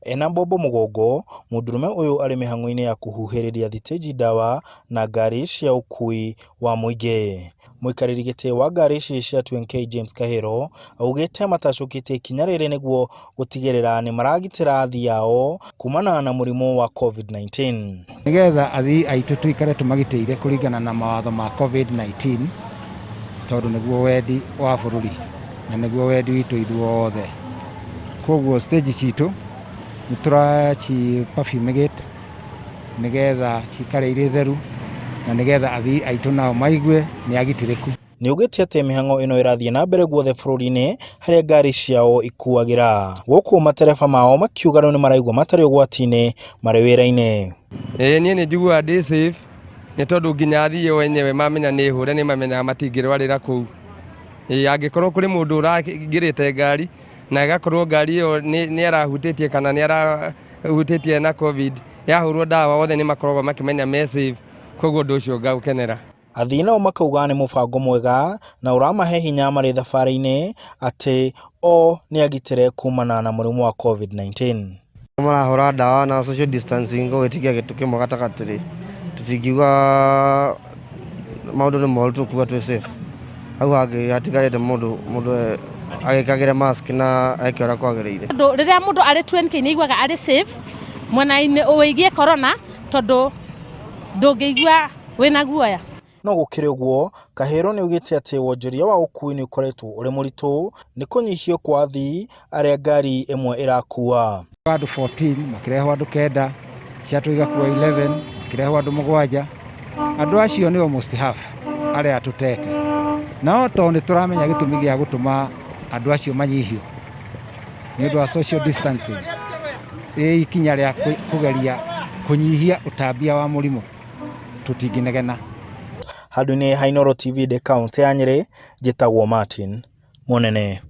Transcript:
Ena mbombo mũgongo, mũndũrũme ũyũ arĩ mĩhang'o-inĩ ya kũhuhĩrĩria thitĩnji ndawa na ngari cia ũkui wa mũingĩ. Mũikarĩri gĩtĩ wa ngari ici cia 2NK James Kahĩro augĩte matacũkĩtie ikinya rĩrĩ nĩguo gũtigĩrĩra nĩ maragitĩra athii ao kumana na mũrimũ wa COVID-19. Nĩgetha athii aitũ tũikare tũmagitĩire kũringana na mawatho ma COVID-19, tondũ nĩguo wendi wa bũrũri na nĩguo wendi witũ ithuothe. Koguo stage citũ nĩ tũraci fumigate nĩgetha cikare irĩ theru na nĩgetha athii aitũ nao maigue nĩ agitĩrĩku. Nĩaugĩte atĩ mĩhang'o ĩno ĩrathiĩ na mbere guothe bũrũri-inĩ harĩa ngari ciao ikuagĩra. Gũkũ matereba mao makiuga rĩu nĩmaraigua matarĩ ũgwati-inĩ marĩ wĩra-inĩ. Ĩĩ niĩ nĩ njiguaga ndĩ safe nĩ tondũ nginya athii o enyewe mamenya nĩ hũre nĩ mamenyaga matingĩrwarĩra kũu. Ĩĩ angĩkorwo kũrĩ mũndũ ũraingĩrĩte ngari na ĩgakorwo ngari ĩyo nĩ arahutĩtie kana nĩ arahutĩtie na COVID, yahũrwo ndawa othe nĩ makoragwo makĩmenya me safe, koguo ũndũ ũcio ngaũkenera. Athii nao makauga nĩ mũbango mwega na ũramahe hinya marĩ thabarĩ-inĩ atĩ o nĩ agitĩre kumana na mũrimũ wa COVID-19. Marahũra ndawa na social distancing gũgĩtigia gĩtũ kĩmwe gatagatĩ rĩ, tũtingiuga maũndũ nĩ moru, tũkuga twĩ safe. Hau hangĩ hatigarĩte mũndũ mũndũ agĩkagĩre mask na eke ũrĩa kwagĩrĩire. Tondũ rĩrĩa mũndũ arĩ 2NK nĩ aiguaga arĩ safe mwena-inĩ wĩgiĩ corona, tondũ ndũngĩigua wĩna guoya. No gũkĩrĩ ũguo, Kahĩro nĩaugĩte atĩ wonjoria wa ũkui nĩ ũkoretwo ũrĩ mũritũ nĩ kũnyihio kwa athii arĩa ngari ĩmwe ĩrakua. Andũ 14 makĩrehwo andũ kenda, Shuttle igakua 11 makĩrehwo andũ mũgwanja. Andũ acio nĩ almost half arĩa tũtete. No tondũ nĩ tũramenya gĩtũmi gĩa gũtũma andũ acio manyihio nĩ ũndũ wa social distancing, ĩ ikinya rĩa kũgeria kũnyihia ũtambia wa mũrimũ, tũtingĩnegena. Handũ-inĩ ha Inooro TV ndĩ kaũntĩ ya Nyĩrĩ, njĩtagwo Martin Mũnene.